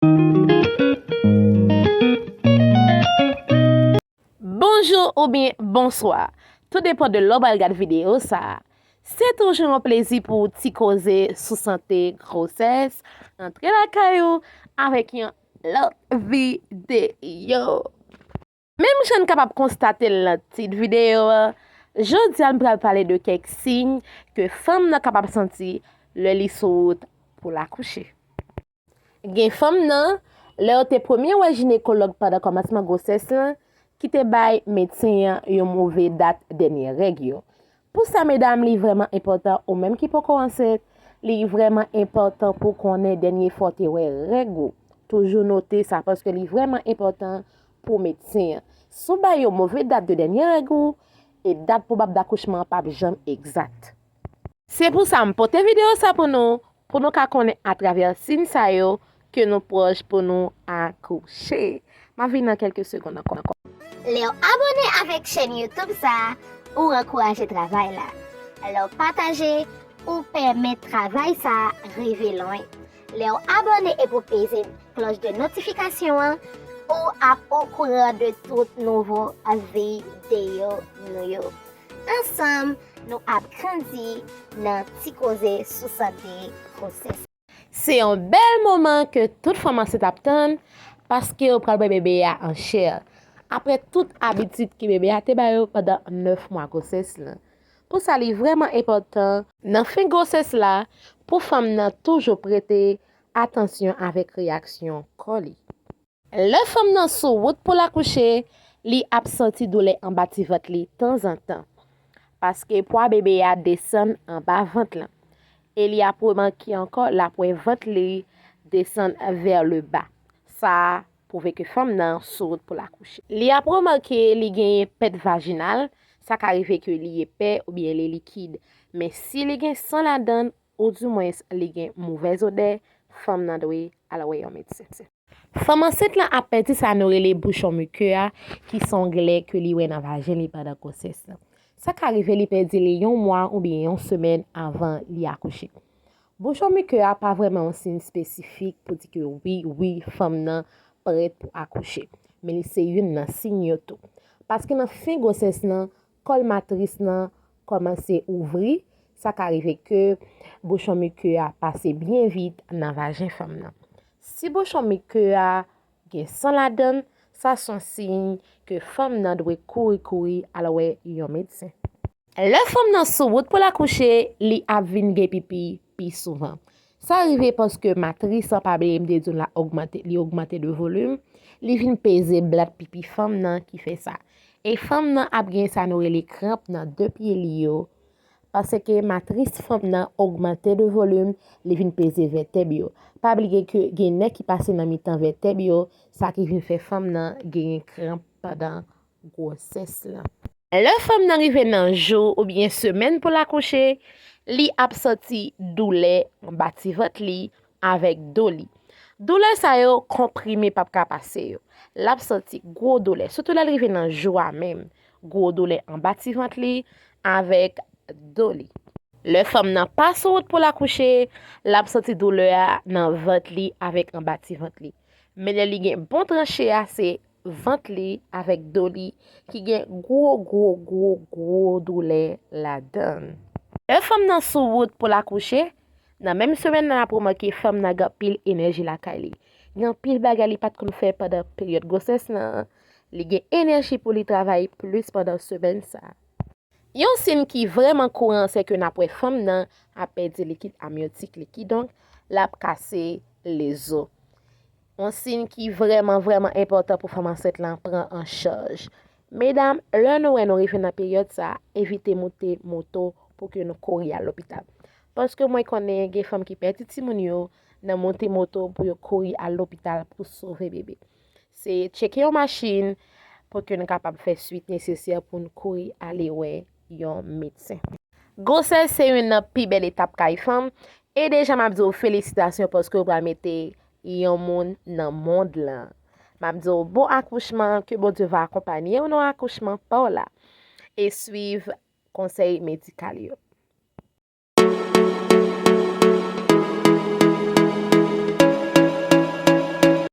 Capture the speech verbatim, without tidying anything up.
Bonjou oubyen bonswa. Tou depann de lè w pral gad videyo sa a. Se toujou yon plezi pou w ti koze sou sante gwosès. Antre lakay ou avèk yon lòt videyo. Menm jan n kapab konstate l nan tit videyo a, jodi a n pral pale de kèk siy ke fanm nan kapab santi lè li sou wout pou l akouche. Gen fanm nan, lè yo te premye wè jinekològ pandan kòmansman gwosès lan, ki te bay medsen an yon move dat dènye règ yo. Pou sa medam, li vrèman enpòtan, ou menm ki poko ansent, li vrèman enpòtan pou konnen dènye fwa w te wè règ ou. Toujou note sa, paske li vrèman enpòtan pou medsen an. Si w bay yo move dat de dènye règ ou, e dat pwobab dakouchman an p ap janm egzat. Se pou sa m pote videyo sa pou nou, pou nou ka konnen atravè siy sa yo ke nou pwòch pou nou akouche. M ap vin nan kèlke segonn ankò. Lè w abòne avèk chèn YouTube sa a, ou ankouraje travay la. Lè w pataje, ou pèmèt travay sa a rive lwen. Lè w abòne epi w peze klòch de notifikasyon an, ou ap okouran de tout nouvo videyo nou yo. Ansanm, nou ap grandi nan ti koze sou sante gwosès. Se yon bèl moman ke tout fanm ansent ap tann, paske yo pral wè bebe a an chè. Apre tout abitid ke bebe a te ba yo pandan nèf mwa gwosès lan. Pou sa, li vrèman enpòtan nan fen gwosès la pou fanm nan toujou prete atansyon avèk reyaksyon kò li. Lè fanm nan sou wout pou l akouche, li ap santi doulè anba ti vant li tanzantan, paske pwa bebe a desann anba vant lan. E li ap remake ankò, l ap wè vant li desann vers le bas. Sa pwouve ke fanm nan sou wout pou l akouche. Li ap remake li genyen pèt vajinal, sa ka rive ke li epè oubyen li likid. Men si li gen san ladan l, oudimwens li gen movèz odè, fanm nan dwe al wè yon medsen. Fanm ansent lan ap pèdi sa nou rele bouchon mikè a, ki se yon glè ke li wè nan vajen li pandan gwosès lan. Sa ka rive li pèdi li yon mwa oubyen yon semèn avan li akouche. Bouchon mikè a pa vrèman yon siy espesifik pou di ke wi, wi, fanm nan prèt pou akouche. Men li se youn nan siy yo tou. Paske nan fen gwosès lan, kòl matris lan kòmanse ouvri, sa ka rive ke bouchon mikè a pase byen vit nan vajen fanm nan. Si bouchon mikè a gen san ladan l, sa se yon siy ke fanm nan dwe kouri kouri al wè yon medsen. Lè fanm nan sou wout pou l akouche, li ap vin gen pipi pi souvan. Sa rive paske matris lan, pa bliye m te di w, l ap ogmante, li ogmante de volim, li vin peze blat pipi fanm nan ki fè sa. E fanm nan ap gen sa nou rele kranp nan de pye li yo, paske matris fanm nan ogmante de volim, li vin peze vètèb yo. Pa bliye ke gen nè ki pase nan mitan vètèb yo, sa ki vin fè fanm nan genyen kranp pandan gwosès lan. Lè fanm nan rive nan jou oubyen semèn pou l akouche, li ap santi doulè anba ti vant li avèk do li. Doulè sa yo, konprime p ap ka pase yo. L ap santi gwo doulè, sitou lè l rive nan jou a menm. Gwo doulè anba ti vant li avèk do li. Lè fanm nan pa sou wout pou l akouche, l ap santi doulè a nan vant li avèk anba ti vant li. Men lè li gen bon tranche a, se vant li avèk do li ki gen gwo, gwo, gwo, gwo doulè ladan l. Lè fanm nan sou wout pou l akouche, nan menm semèn nan, n ap remake fanm nan gen anpil enèji lakay li. Gen anpil bagay li pa t konn fè pandan peryòd gwosès lan. Li gen enèji pou li travay plis pandan semèn sa a. Yon siy ki vrèman kouran, se ke n ap wè fanm nan ap pèdi likid amnyotik li, kidonk, l ap kase lezo. Yon siy ki vrèman, vrèman enpòtan pou fanm ansent lan pran an chaj. Medam, lè nou wè nou rive nan peryòd sa a, evite moute moto pou ke nou kouri al lopital. Paske mwen konnen gen fanm ki pèdi timoun yo nan moute moto pou yo kouri al lopital pou sove bebe. Se tcheke yon machin pou ke nou kapab fè swit nesesè pou n kouri ale wè yon medsen. Gwosès se youn nan pi bèl etap kay fanm, e deja m ap di w felisitasyon paske w pral mete yon moun nan mond lan. M ap di w bon akouchman, ke Bondye va akonpanye w nan akouchman pa w la. E swiv konsèy medikal yo.